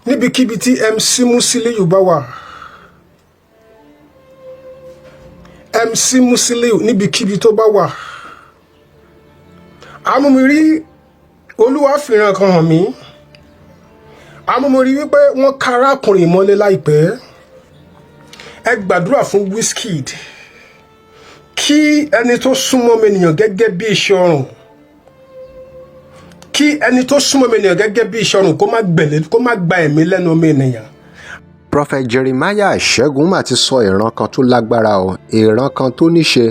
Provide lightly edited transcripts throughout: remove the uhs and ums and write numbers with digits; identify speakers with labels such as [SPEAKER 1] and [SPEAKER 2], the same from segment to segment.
[SPEAKER 1] Níbikíbi tí MC Musiliu bá wà, MC Musiliu níbikíbi tó bá wà, amúmirí Olúwa fìran kan hàn mí. Amúmirí wípé wọ́n ka arákùnrin mọ́lé láìpẹ́. Ẹ gbàdúrà fún Wizkid kí ẹni tó súnmọ́ mi ènìyàn gẹ́gẹ́ bí iṣẹ́ ọrùn, kí ẹni tó súnmọ́ mi ènìyàn gẹ́gẹ́ bí iṣẹ́ ọrùn kó má gbẹ̀lẹ́, kó má gba ẹ̀mí lẹ́nu ọmọ ènìyàn.
[SPEAKER 2] Prophet Jeremiah Ṣẹ́gun mà ti sọ ìran kan tó lágbára o, ìran kan tó níṣe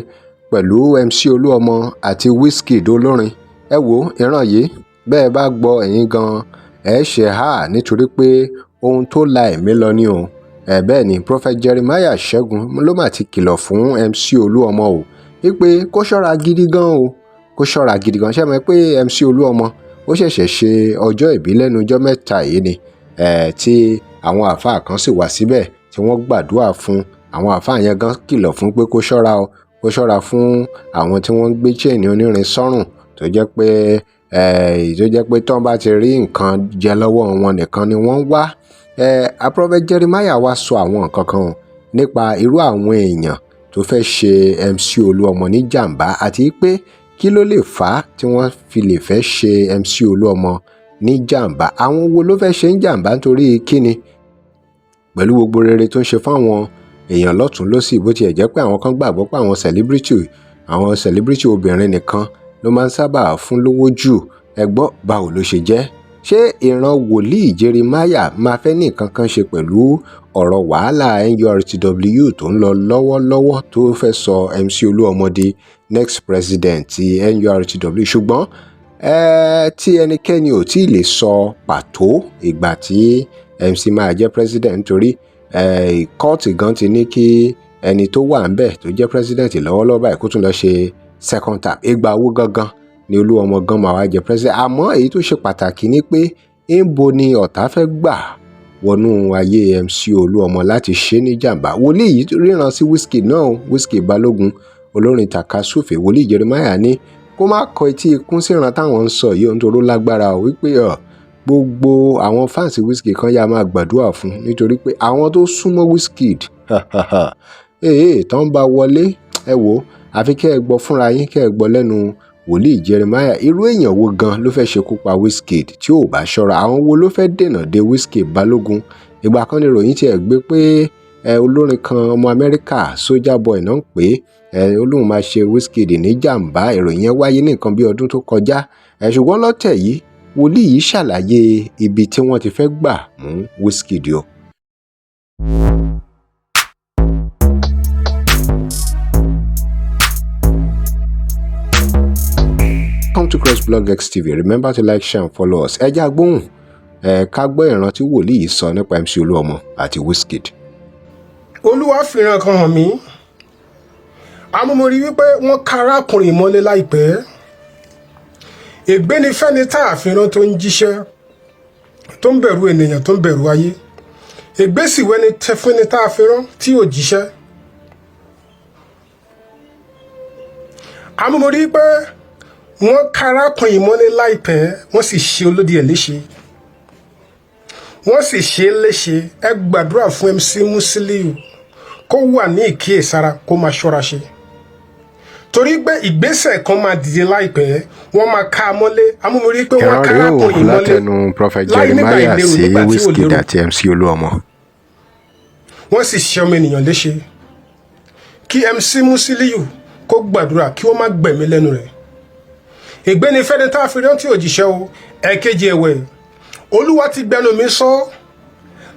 [SPEAKER 2] pẹ̀lú MC Olúọmọ àti Wizkid olórin. Ẹ wo ìran yìí, bẹ́ẹ̀ bá gbọ́ ẹ̀yin gan-an ẹ̀ ṣe háà, nítorí pé ohun tó la ẹ̀mí lọ ni o. Ẹ bẹ́ẹ̀ ni, Prophet Jeremiah Ṣẹ́gun ló mà ti kìlọ̀ fún MC Olúọmọ o wípé kó ṣọ́ra gidi gan o, kó ṣọ́ra gidi gan. Ṣé ẹ mọ̀ pé MC Olúọmọ ó ṣẹ̀ṣẹ̀ ṣe ọjọ́ ìbí lẹ́nu ọjọ́ mẹ́ta yìí ni, tí àwọn àáfàá kan sì wá síbẹ̀ tí wọ́n gbàdúrà fún. Àwọn àáfàá yẹn gan kìlọ̀ fún pé kó ṣọ́ra o, kó ṣọ́ra fún àwọn tí wọ́n ń gbé chain onírin sọ́rùn, tó jẹ́ pé tán bá ti rí nǹkan jẹ lọ́wọ́ wọn nìkan ni wọ́n ń wá. Prophet Jeremiah wá sọ àwọn nǹkan kan nípa irú àwọn èèyàn tó fẹ́ ṣe MC Olúọmọ ní jàǹbá, àti pé kí ló lè fà á tí wọ́n fi lè fẹ́ ṣe MC Olúọmọ ní jàǹbá, àwọn wo ló fẹ́ ṣe ń jàǹbá, nítorí kíni, pẹ̀lú gbogbo rere tó ń ṣe fáwọn èèyàn lọ́tún lọ́sì. Bó tiẹ̀ jẹ́ pé àwọn kan gbàgbọ́ pé àwọn celebrity obìnrin nìkan ló máa ń sábà fún lówó jù. Ẹ gbọ́, báwo ló ṣe jẹ́? Ṣé ìran wòlíì Jeremiah máa fẹ́ ní nǹkan kan ṣe pẹ̀lú ọ̀rọ̀ wàhálà NURTW tó ń lọ lọ́wọ́lọ́wọ́, tó fẹ́ sọ MC Olúọmọ di next president ti NURTW? Ṣùgbọ́n tí ẹnikẹ́ni ò tí ì lè sọ pàtó ìgbà tí MC máa jẹ́ president, nítorí kóòtù gan ti ní kí ẹni tó wà ńbẹ̀ tó jẹ́ president lọ́wọ́lọ́wọ́ báyìí kó tún lọ ṣe second term. Ìgbà wo gangan ni Olúọmọ gan máa wá jẹ president? Àmọ́ èyí tó ṣe pàtàkì ni pé ńbo ni ọ̀tá fẹ́ gbà wọnú ayé MC Olúọmọ láti ṣe ní jàǹbá? Wòlíì yìí ríran sí Wizkid náà, Wizkid Balógun, olórin tàkasúfèé. Wòlíì Jeremiah ní kó má kọ etí ikún síran táwọn ń sọ yìí, nítorí ó lágbára o, wípé gbogbo àwọn fans Wizkid kan yá máa gbàdúrà fún, nítorí pé àwọn tó súnmọ́ Wizkid ee tán bá wọlé. Ẹ wò ó, àfi kẹ́ ẹ gbọ́ fúnra yín, kẹ́ ẹ gbọ́ lẹ́nu wòlíì Jeremiah. Irú èèyàn wo gan ló fẹ́ ṣekú pa Wizkid tí ò bá ṣọ́ra? Àwọn wo ló fẹ́ dènà de Wizkid Balógun? Ìgbà kan ní ìròyìn tiẹ̀ gbé pé ẹ olórin kan, ọmọ Amẹ́ríkà, Soulja Boy náà ń pè é, ẹ ó lóun máa ṣe Wizkid ní jàǹbá. Ìròyìn yẹn wáyé ní nǹkan bí ọdún tó kọjá ẹ. Ṣùgbọ́n lọ́tẹ̀ yìí, wòlíì yìí ṣàlàyé ibi tí wọ́n ti fẹ́ gbà mú Wizkid o. Welcome to crossblog XTV. Remember to like, share and follow us. Ẹ já gbóhùn ẹ ká gbọ́ ìran tí wòlíì yìí sọ nípa MC Olúọmọ àti Wizkid.
[SPEAKER 1] Olúwa fìran kan hàn mí. Amúmorí wípé wọ́n ka arákùnrin mọ́lé láìpẹ́. Ègbé ni fẹ́ni tá a fi rán tó ń jíṣẹ́, tó ń bẹ̀rù ènìyàn, tó ń bẹ̀rù ayé. Ègbé sì wẹ́ni fúnni tá a fi rán tí ò jíṣẹ́. Amúmorí pé wọ́n ka arákùnrin mọ́lé láìpẹ́, wọ́n sì ṣe olódì ẹ̀ léṣe, wọ́n sì ṣe é léṣe. Ẹ gbàdúrà fún MC Musiliu kó wà ní ìkíyèsára, kó máa ṣọ́ra ṣe, torí pé ìgbésẹ̀ kan máa dìde láìpẹ́, wọ́n máa ká a mọ́lé. Amúmorí pé wọ́n
[SPEAKER 2] Ìran
[SPEAKER 1] ká
[SPEAKER 2] rèé o
[SPEAKER 1] arákùnrin mọ́lé
[SPEAKER 2] látẹnu Prophet
[SPEAKER 1] láì nígbà
[SPEAKER 2] Jeremiah
[SPEAKER 1] ìlérò
[SPEAKER 2] sí
[SPEAKER 1] nígbà tí ò
[SPEAKER 2] Wizkid
[SPEAKER 1] lérò.
[SPEAKER 2] àti MC Olúọmọ.
[SPEAKER 1] Wọ́n sì ṣe ọmọ ènìyàn léṣe. Kí MC Musiliu kó gbàdúrà kí wọ́n má gbẹ̀mí lẹ́nu rẹ̀. Ègbé ni fẹ́ni tá a fi rántí òjíṣẹ́ o. Ẹ̀kejì ẹ̀wẹ̀, Olúwa ti gbẹnu mi sọ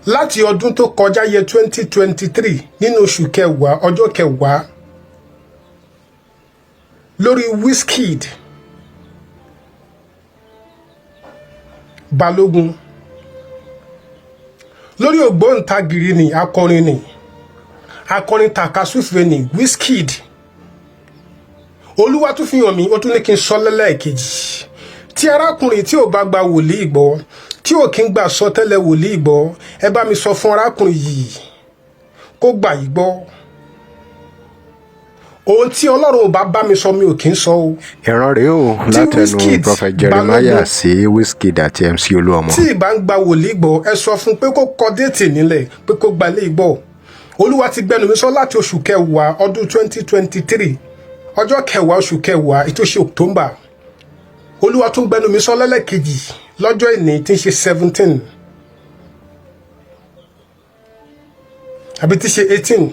[SPEAKER 1] láti ọdún tó kọjá yẹ 2023, nínú oṣù kẹwàá, ọjọ́ kẹwàá, lórí Wizkid Balógun, lórí ògbóǹtagìrì ni, akọrin ni, akọrin tàkasúfèé ni, Wizkid. Olúwa tún fi hàn mí, ó tún ní kí n sọ lẹ́lẹ́ẹ̀kejì: tí arákùnrin tí ò bá gba wòlíì gbọ́, tí ò kí ń gbà sọ tẹ́lẹ̀ wòlíì gbọ́, ẹ bá mi sọ fún arákùnrin yìí kó gbà yìí gbọ́. Ohun tí Ọlọ́run ò bá bá mi sọ, mi ò kì í sọ o.
[SPEAKER 2] Ìran rèé o
[SPEAKER 1] Tí
[SPEAKER 2] látẹnu
[SPEAKER 1] Wizkid
[SPEAKER 2] Prophet Jeremiah
[SPEAKER 1] Balógun
[SPEAKER 2] sí Wizkid àti MC Olúọmọ.
[SPEAKER 1] Tí ìbá ń gba wòlíì gbọ́, ẹ sọ fún pé kó kọ date nílẹ̀ pé kó gba ilé ìgbọ́. Olúwa ti gbẹnu mi sọ láti oṣù kẹwàá ọdún 2023, ọjọ́ kẹwàá oṣù kẹwàá, ètò ṣe October. Olúwa tún gbẹnu mi sọ lẹ́lẹ́kejì lọ́jọ́ ìní tí ń ṣe 17 àbí tí ń ṣe 18.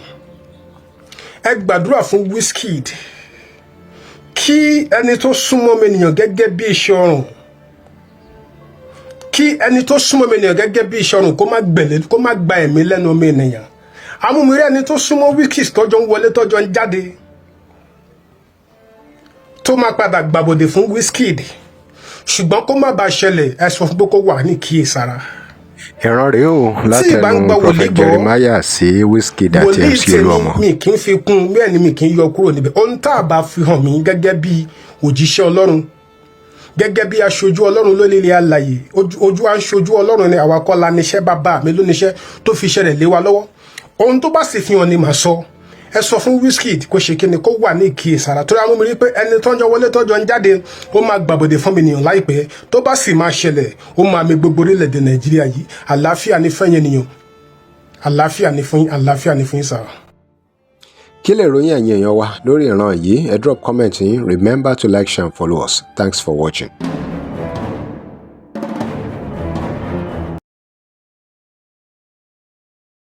[SPEAKER 1] Ẹ gbàdúrà fún Wizkid kí ẹni tó súnmọ́ mi ènìyàn gẹ́gẹ́ bí iṣẹ́ ọrùn, kí ẹni tó súnmọ́ mi ènìyàn gẹ́gẹ́ bí iṣẹ́ ọrùn kó má gbẹ̀lẹ́, kó má gba ẹ̀mí lẹ́nu ọmọ ènìyàn. Amúmirí ẹni tó súnmọ́ Wizkid tọ́jọ́ ń wọlé, tọ́jọ́ ń jáde, tó máa padà gbàbọ̀dè fún Wizkid, ṣùgbọ́n kó má bàa ṣẹlẹ̀, ẹ sọ fún pé kó wà ní kíyèsára.
[SPEAKER 2] Ìran rèé o
[SPEAKER 1] Tí ìbá ń
[SPEAKER 2] látẹnu
[SPEAKER 1] gba wòlíì
[SPEAKER 2] Prophet
[SPEAKER 1] gbọ́,
[SPEAKER 2] Jeremiah sí Wizkid àti
[SPEAKER 1] wòlíì
[SPEAKER 2] MC
[SPEAKER 1] tèmi,
[SPEAKER 2] Olúọmọ.
[SPEAKER 1] Mi kì í fi kún, bẹ́ẹ̀ ni mi kì í yọ kúrò níbẹ̀. Ohun tá a bá fi hàn mí gẹ́gẹ́ bí òjíṣẹ́ Ọlọ́run, gẹ́gẹ́ bí aṣojú Ọlọ́run lólélẹ̀ alàyè, ojú à ń ṣojú Ọlọ́run ni. Àwa kọ́ la níṣẹ́, bàbá mi ló níṣẹ́ tó fi iṣẹ́ rẹ̀ lé wa lọ́wọ́. Ohun tó bá sì fi hàn ni màá sọ. Ẹ sọ fún Wizkid kó ṣe kíni, kó wà ní ìkíyèsára, torí àwọn mi rí pé ẹni tọ́jọ́ wọlé, tọ́jọ́ ń jáde, ó máa gbàbọ̀dè fún mi nìyàn láìpẹ́. Tó bá sì máa ṣẹlẹ̀, ó máa mi gbogbo orílẹ̀-èdè Nàìjíríà yìí. Àlàáfíà ní fẹ́yìn ènìyàn, àlàáfíà ní fún yín, àlàáfíà ní fún yín sáà.
[SPEAKER 2] Kí lè ròyìn, ẹ̀yin èèyàn wa, lórí ìran yìí? Ẹ drop comment yín. Remember to like, share and follow us. Thanks for watching.